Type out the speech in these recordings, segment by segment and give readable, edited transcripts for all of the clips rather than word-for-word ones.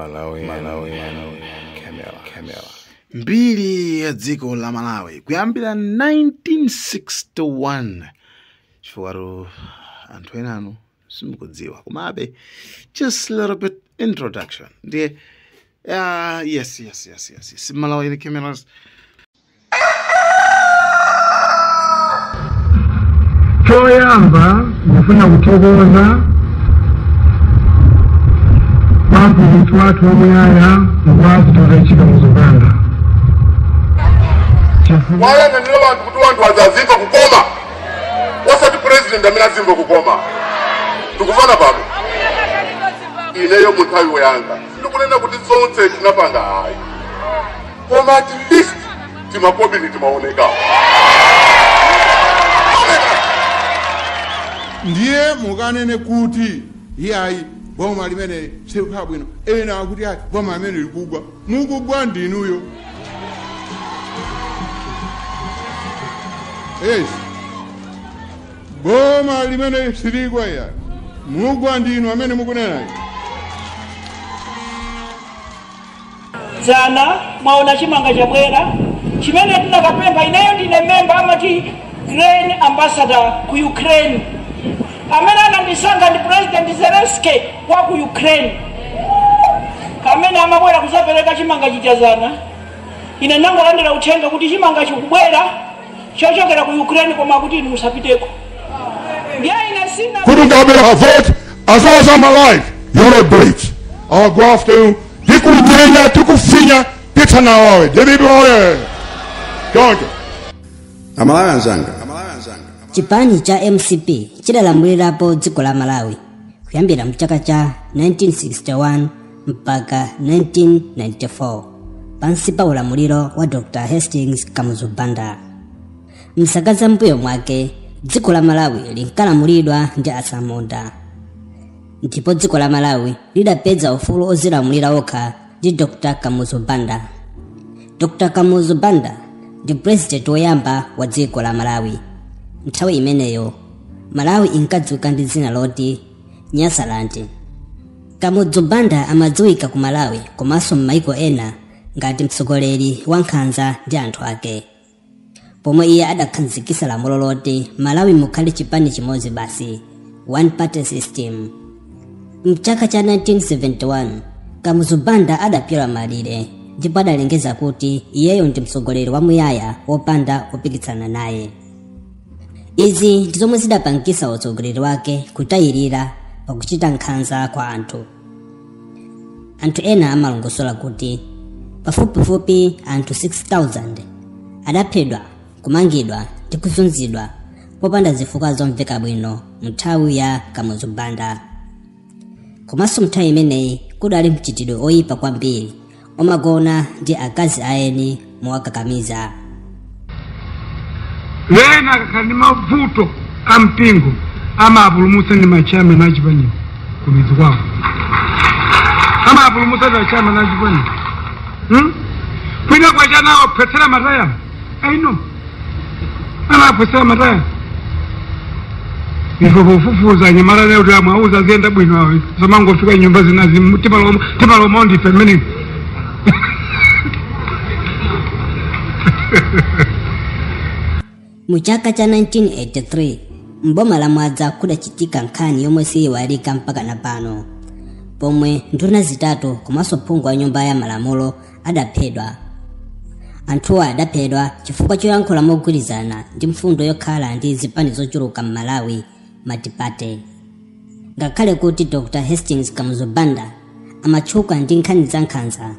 Malawi, Malawi, Camera, Camera. Mbiri ya dziko la Malawi kuyambira 1961, chifukwa anthu enanu simukudziwa, komabe just a little bit introduction. Ndiye yes, Malawi Cameras. Choyamba, ndifuna kuthokoza kwamphunzitsi wathu wamuyaya mkwazitola Kamuzu Banda. Wayang'anira vanthu kuti vanthu azazimva kukoma, wasati president amene azimva kukoma. Tikufana pano ineyo munthawi yanga sindikunena kuti zonse tinapanga, hayi, koma at least timakobini timaoneka. Ndiye mukanene kuti iyayi, boma limene silikukhala bwino, ena akuti ayi, boma limene likugwa, mukugwa ndinuyo. Yes, boma limene siligwa iya, mugwa ndinu amene mukunenayo. Dzana mwaona chimanga chabwera chimene tinakapempha. Ineyo ndine memba amati grain ambassador ku Ukraine. Amene anandisankha ndi President Zelensky wa ku Ukraine. Kamene amabwera kuzapereka chimanga chichazana, ine nangolandira uthenga kuti chimanga chikubwera chochokera ku Ukraine, koma kuti inu musapiteko. Ndiye ine sina Couldn't have a vote. As long as I'm alive, you're a breach. I'll go after you. Tikufinya, tikufinya, titanawe. Debibore. Choncho. Amalawi anzanga. Chipani cha MCP chidalamulirapo dziko la Malawi kuyambira mchaka cha 1961 mpaka 1994 pansi pa ulamuliro wa Dr Hastings Kamuzu Banda. Mzaka za mbuyo mwake, dziko la Malawi linkalamulidwa ndi atsamunda, ndipo dziko la Malawi lidapeza ufulu ozilamulira okha ndi Dr Kamuzu Banda. Dr Kamuzu Banda ndi president woyamba wa dziko la Malawi. Nthawi imeneyo Malawi inkadziwika ndi dzina loti Nyasaland. Kamuzu Banda amadziwika ku Malawi komanso m'maiko ena ngati mtsogoleri wa nkhanza ndi anthu ake, pomwe iye adakhazikitsa lamulo loti Malawi mukhale chipani chimodzi basi, one party system. Mchaka cha 1971 Kamuzu Banda adapyola malire ndipo adalengeza kuti iyeyo ndi mtsogoleri wamuyaya wopanda kupikisana naye. Izi ndi zomwe zidapangisa utsogoleri wake kutayirira pakuchita nkhanza kwa anthu. Anthu ena amalongosola kuti pafupifupi anthu 6000 adaphedwa, kumangidwa ndi kuzunzidwa popanda zifukwa zomveka bwino nthawi ya Kamuzu Banda. Komanso nthawi imeneyi kudali mchitidwe oyipa kwambiri omagona ndi akazi aeni mowakakamiza. Lena akakhala ndi mavuto a mpingo, amapulumutsa ndi machairman achipaniwo kumidzi kwawo, amapulumutsa ndi machairman achipaniwo, Kwina kwachana aphwetsera mataya aino, amaphwetsera mataya. Ife pofufuza anyamata leo kuti amwauza aziyenda bwino awo, zamangofika nyumba zinazi timalomo ndife mmene. Mu chaka cha 1983 mboma la Mwadza kudachitika nkhani yomwe siyiwalika mpaka na pano, pomwe nduna zitatu komanso phungu wa nyumba ya malamulo adaphedwa. Anthuwa adaphedwa chifukwa choyankhula mogwirizana ndi mfundo yokhala ndi zipani zochuluka m'Malawi, multiparty. Ngakhale kuti Dr Hastings Kamuzu Banda amatchuka ndi nkhani za nkhanza,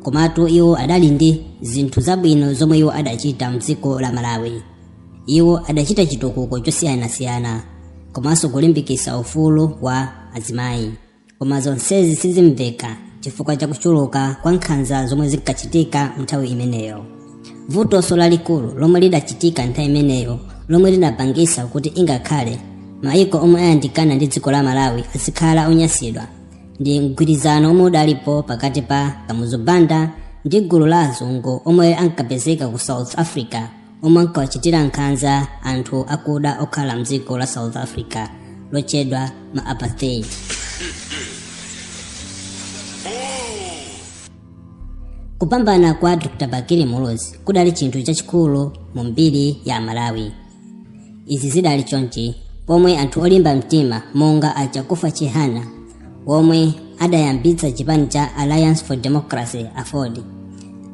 komatu iwo adali ndi zinthu zabwino zomwe iwo adachita mdziko la Malawi. Iwo adachita chitukuko chosiyanasiyana komanso kulimbikitsa ufulu wa azimayi, koma zonsezi sizimveka chifukwa cha kuchuluka kwa nkhanza zomwe zinkachitika nthawi imeneyo. Vutonso lalikulu lomwe lidachitika nthawi imeneyo, lomwe lidapangisa kuti ingakhale maiko omwe ayandikana ndi dziko la Malawi azikhala onyansidwa, ndi mgwirizano omwe udalipo pakati pa Kamuzu Banda ndi gulu la azungu omwe ankapezeka ku South Africa, omwe ankawachitira nkhanza anthu akuda okhala mdziko la South Africa, lotchedwa ma apartheid. Kupambana kwa Dr. Bakili Muluzi kudali chinthu chachikulu mu mbiri ya Malawi. Izi zidali chonchi pomwe anthu olimba mtima monga a Chakufwa Chihana omwe adayambitsa chipani cha Alliance for Democracy AFORD.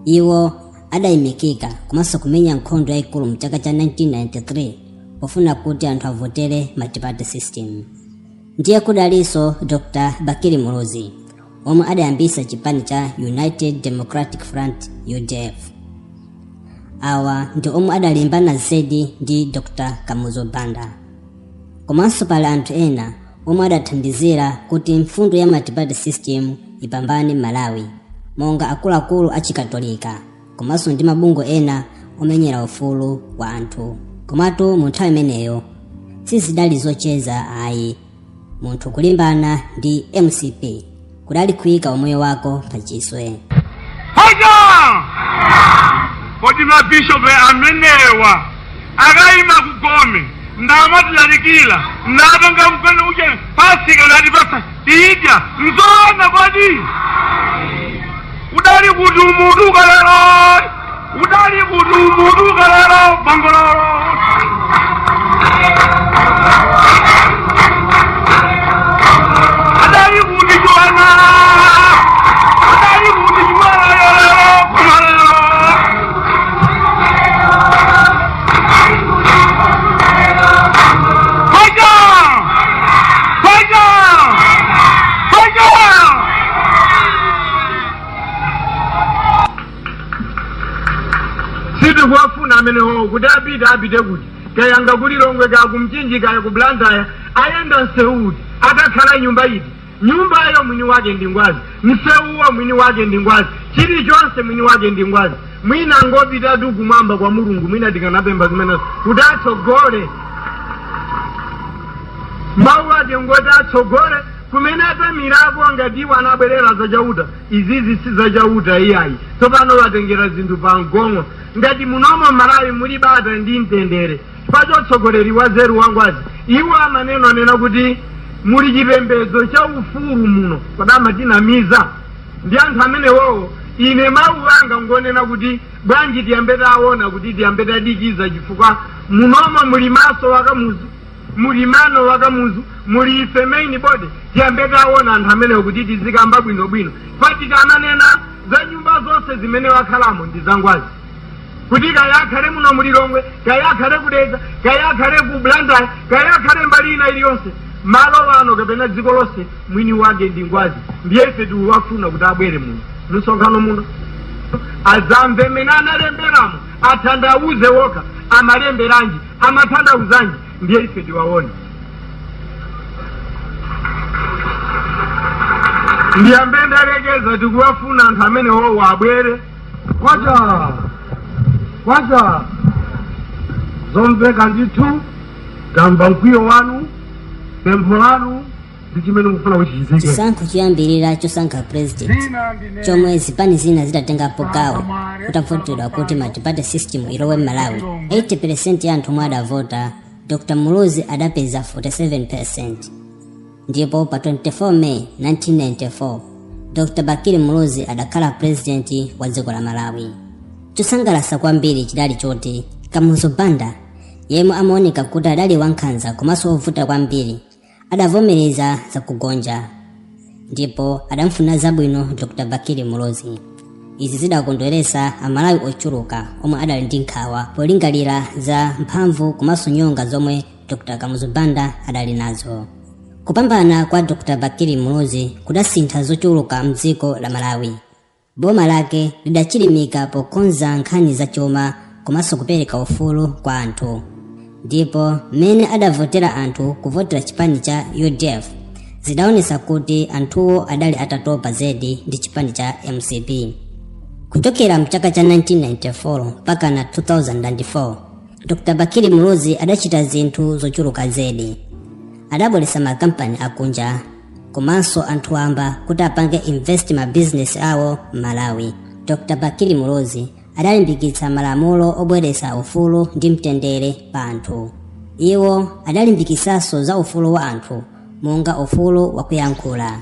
Iwo adayimikika komanso kumenya nkhondo yayikulu mchaka cha 1993 pofuna kuti anthu avotere multi-party system. Ndiye kudalinso Dr. Bakili Muluzi omwe adayambitsa chipani cha United Democratic Front UDF. Awa ndi omwe adalimbana zedi ndi Dr. Kamuzu Banda. Komanso pali anthu ena omwe adathandizira kuti mfundo ya multi-party system ipambane Malawi, monga akuluakulu achikatolika komanso ndi mabungwe ena omenyera ufulu wa anthu. Komatu mu nthawi imeneyo sizidali zocheza ayi. Munthu kulimbana ndi MCP kudali kuyika umoyo wako pachiswe. Hoja! Kodi mabishopu amenewa akayima kugome ndamatilalikira ndapanga mkono uje pasika ndati pasa tiidya nzoona kodi udali kuti umuduka lero udali kuti umuduka lero bangololo. Adali kuti juana adali kuti juana lero kumalero. Hoja! Hoja! Hoja! Sitikuwafuna amenewo kuti apite apite kuti kayanga kulilongwe kakumchinji kaya ku Blantyre ayenda msewuti akakhala nyumba iti nyumbayo mwini wake ndi ngwazi msewuwo mwini wake ndi ngwazi chilichonse mwini wake ndi ngwazi mwina angopitatu kumwamba kwa Mulungu mwina tikanapemba zimenezo kuti atsogole mawu ake ngoti atsogole kumene atamirapo ngati iwo anabwerera zachauta izizi si zachauta iyayi tsopano watengera zinthu pa mgongo ngati munomo Malawi muli bata ndi mtendere pachotsogoleri wa zeru wangwazi iwo amaneno anena kuti muli chipembedzo cha ufulu muno kodama tinamiza ndi anthu amenewowo. Ine mawu anga ngonena kuti bwanji tiyambe taona kuti tiyambe tadikiza chifukwa munomo muli maso wakamuzu muli mano wakamuzu muli ife main body tiyambe taona anthu amenewo kuti tizikamba bwinobwino patikamanena za nyumba zonse zimene wakhalamo ndi zangwazi kuti kaya akhale muno mulilongwe kaya akhale kudeza kaya akhale ku Blantyre kaya akhale mbali ina iliyonse malo ano kapena dziko lonse mwini wake ndi ngwazi ndiye ife tiwafuna kuti abwere muno msonkhano muno azamve mene analemberamo athandauze wokha amalemberanji amathandauzanji ndiye ife tiwaone. Ndiyambe ndalekeza tikuwafuna anthu amenewo abwere. Kwacha kwacha zomveka ndithu tamva mkwiyo wanu pempho lanu ndi chimene mukufuna kuti chichitike. Chisankho choyambirira chosankha president chomwe zipani zina zidatengapo gawo kutavotedwa kuti multi-party system ilowe Malawi, 80% ya anthu omwe adavota Dr. Muluzi adapeza 47%. Ndipo pa 24 May 1994 Dr. Bakili Muluzi adakhala president wa dziko la Malawi. Chosangalatsa kwambiri chidali choti Kamuzu Banda yemwe amaoneka kuti adali wankhanza komanso wovuta kwambiri adavomereza zakugonja ndipo adamfuna zabwino Dr. Bakili Muluzi. Izi zidakondweretsa Amalawi ochuluka omwe adali ndi nkhawa polingalira za mphamvu komanso nyonga zomwe Dr. Kamuzu Banda adali nazo. Kupambana kwa Dr. Bakili Muluzi kudasintha zochuluka mdziko la Malawi. Boma lake lidachilimika pokonza nkhani za chuma komanso kupereka ufulu kwa anthu. Ndipo mmene adavotera anthu kuvotera chipani cha UDF zidaonesa kuti anthuwo adali atatopa zedi ndi chipani cha MCP. Kuchokera mchaka cha 1994 mpaka na 2004 Dr. Bakili Muluzi adachita zinthu zochuluka zedi. Adabweretsa makampani akunja komanso anthu amba kuti apange invest ma business awo Malawi. Dr. Bakili Muluzi adalimbikitsa malamulo obweretsa ufulu ndi mtendere pa anthu. Iwo adalimbikitsanso za ufulu wa anthu monga ufulu wakuyankhula.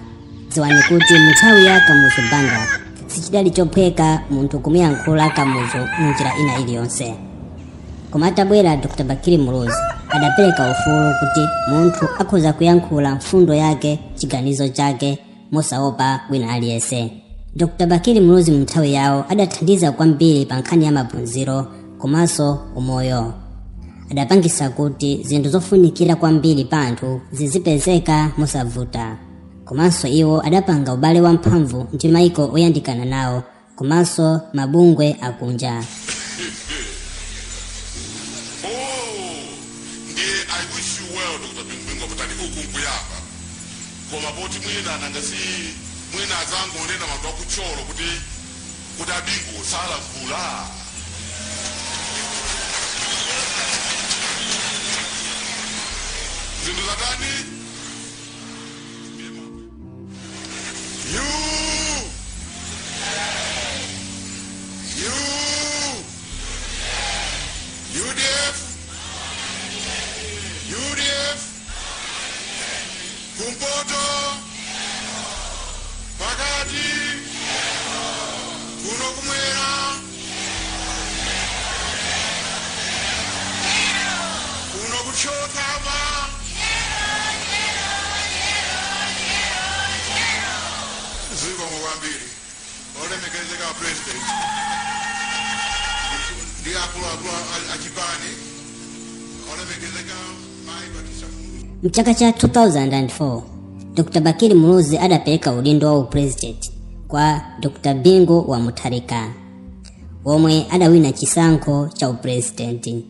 Dziwani kuti mu nthawi ya Kamuzu Banda Sichidali chophweka munthu kumuyankhula Kamuzu munjira ina iliyonse. Koma atabwera Dr. Bakili Muluzi, adapereka ufulu kuti munthu akhoza kuyankhula mfundo yake, chiganizo chake, mosaopa wina aliyense. Dr. Bakili Muluzi mu nthawi yawo adathandiza kwambiri pa nkhani ya maphunziro komanso umoyo. Adapangisa kuti zinthu zofunikira kwambiri pa anthu zizipezeka mosavuta. Komanso iwo adapanga ubale wamphamvu ndi maiko oyandikana nawo komanso mabungwe akunja. Ndiye I wish you well, Dr. Bingu Mutharika, uku nkuyamba. Koma poti mwina nangasi mwina azangonena anthu akutcholo kuti abingu salankhula. Zinthu zatani? You You UDF UDF kumpoto, pakati, kuno kumwera, kuno kuchotama. Zikomo kwambiri, olemekezeka President ndi akuluakulu achipani, olemekezeka Mayi Patricia. Mchaka cha 2004, Dr. Bakili Muluzi adapereka udindo wa upresident kwa Dr. Bingu wa Mutharika, womwe adawina chisankho cha upresidenti.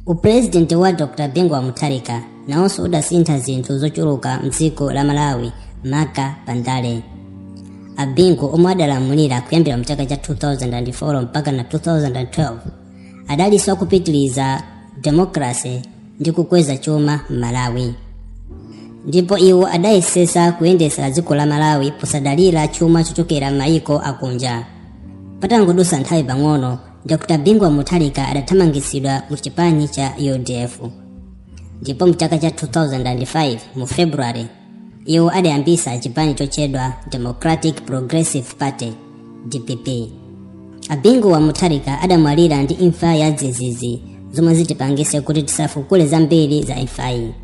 Upresidenti wa Dr. Bingu wa Mutharika nawonso udasintha zinthu zochuluka mdziko la Malawi, maka pandale. Abingu omwe adalamulira kuyambira mchaka cha 2004 mpaka na 2012 adalinso akupitiliza democracy ndi kukweza chuma m'Malawi, ndipo iwo adayesesa kuyendesa dziko la Malawi posadalira chuma chochokera m'mayiko akunja. Patangodusa nthawi pang'ono, Dr. Bingu wa Mutharika adathamangisidwa mu chipani cha UDF, ndipo mchaka cha 2005 mu February iwo adayambisa chipani chochedwa Democratic Progressive Party, DPP. Abingu wa Mutharika adamwalira ndi imfa ya dzidzidzi, zomwe zitipangise kuti tisafukule zambiri za imfayi.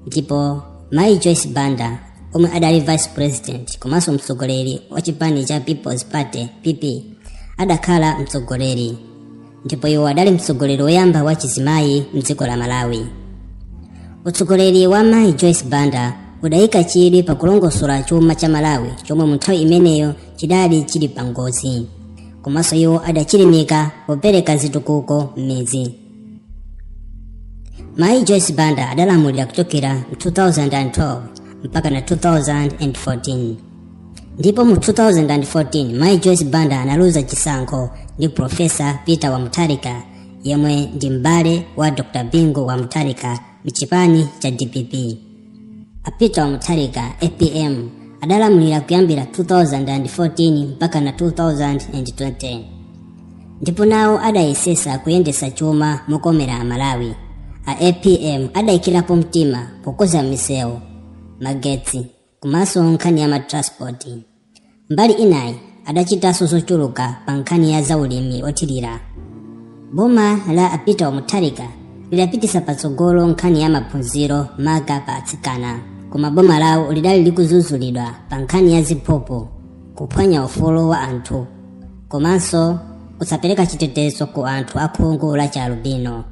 Ndipo Mayi Joyce Banda, omwe adali vice president komanso mtsogoleri wa chipani cha People's Party, PP, adakhala mtsogoleri, ndipo iwo adali mtsogoleri woyamba wa chizimayi mdziko la Malawi. Utsogoleri wa Mayi Joyce Banda udayika chidwi pakulongosola chuma cha Malawi chomwe mu nthawi imeneyo chidali chili pa ngozi, komanso iwo adachilimika popereka zitukuko m'midzi. Mayi Joyce Banda adalamulira kuchokera mu 2012 mpaka na 2014, ndipo mu 2014 Mayi Joyce Banda analuza chisankho ndi Profesa Peter wa Mutharika, yemwe ndi m'bale wa Dr. Bingu wa Mutharika, mchipani cha DPP. A Peter wa Mutharika, APM, adalamulira kuyambira 2014 mpaka na 2020, ndipo nawo adayesesa kuyendesa chuma mokomera Amalawi. A APM adayikirapo mtima pokoza misewu, magetsi komanso nkhani ya matransport. Mbali inayi adachitanso zochuluka pa nkhani ya zaulimi othirira. Boma la Peter wa Mutharika lidapitisa patsogolo nkhani ya maphunziro, maka pa atsikana, koma boma lawo lidali likuzuzulidwa pa nkhani ya ziphuphu, kuphwanya ufulu wa anthu komanso kusapereka chitetezo ku anthu akhungu la chialubino.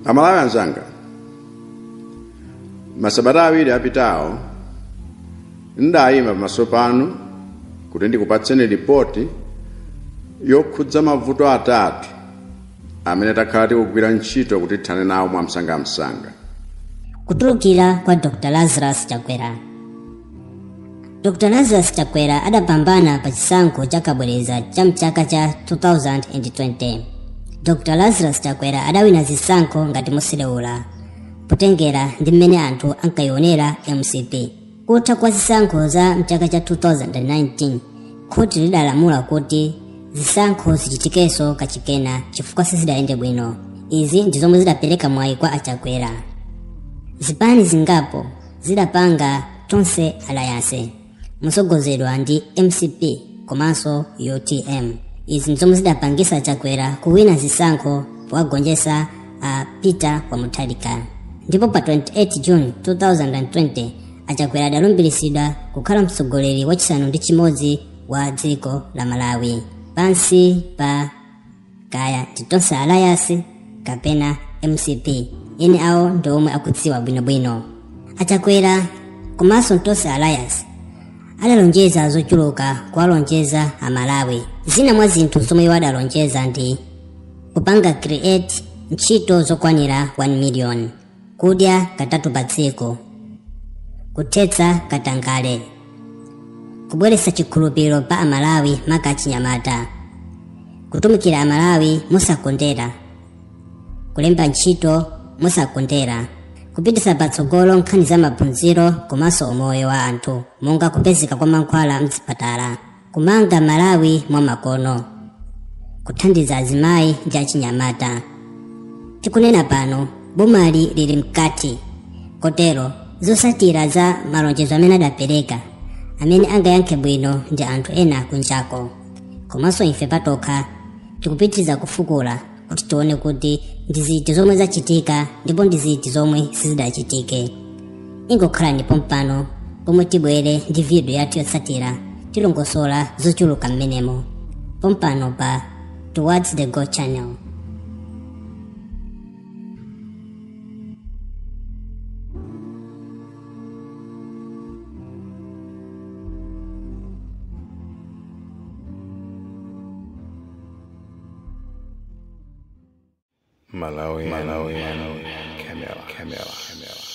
Amalawi anzanga, masabata 2 apitawo ndayima pamaso panu kuti ndikupatseni ripoti yokhudza mavuto atatu amene takhala tikugwira ntchito kuti tithane nawo mwamsangamsanga. Kutulukira kwa Dr. Lazarus Chakwera. Dr. Lazarus Chakwera adapambana pa chisankho cha kabwereza cha mchaka cha 2020. Dr. Lazarus Chakwera adawina zisankho ngati moselewula, potengera ndi mmene anthu ankayionera MCP. Kutha kwa zisankho za mchaka cha 2019, khoti lidalamula kuti zisankho zichitikenso kachikena chifukwa sizidayende bwino. Izi ndi zomwe zidapereka mwayi kwa achakwera. Zipani zingapo zidapanga Tonse Alliance mosogozedwa ndi MCP Komanso UTM. Izi nzomwe zidapangisa Chakwera kuwina zisankho powagonjetsa a Peter wa Mutharika. Ndipo pa 28 June 2020 aChakwera adalumbiritsidwa kukhala mtsogoleri wachisanu ndi chimodzi wa dziko la Malawi pansi pa kaya ndi Tonse Alliance kapena MCP, ene awo ndi omwe akudziwa bwinobwino. AChakwera komanso Tonse Alliance adalonjeza zochuluka kuwalonjeza Amalawi. Zina mwa zinthu zomwe iwo adalonjeza ndi kupanga create ntchito zokwanira 1 million, kudya katatu pa tsiku, kuthetsa katangale, kubweretsa chikhulupiriro pa Amalawi maka achinyamata, kutumikira Amalawi mosakondera, kulemba ntchito mosakondera, kupititsa patsogolo nkhani za maphunziro komanso umoyo wa anthu monga kupezeka kwa mankhwala mzipatala, kumanga Malawi mwa makono, kuthandiza azimayi ndi achinyamata. Tikunena pano bomali lili mkati, kotero zosatira za malonjezo amene adapereka amene angayankhe bwino ndi anthu ena kunjako. Komanso ife patokha tikupitiriza kufukula kuti tione kuti ndi ziti zomwe zachitika ndipo ndi ziti zomwe sizidachitike. Ingokhalani pompano pomwe tibwere ndi video yathu yotsatira, tilongosola zochuluka mmenemo. Pompano pa Towards the Goal Channel. Malawi, Malawi, Malawi, Camera, Camera, Camera.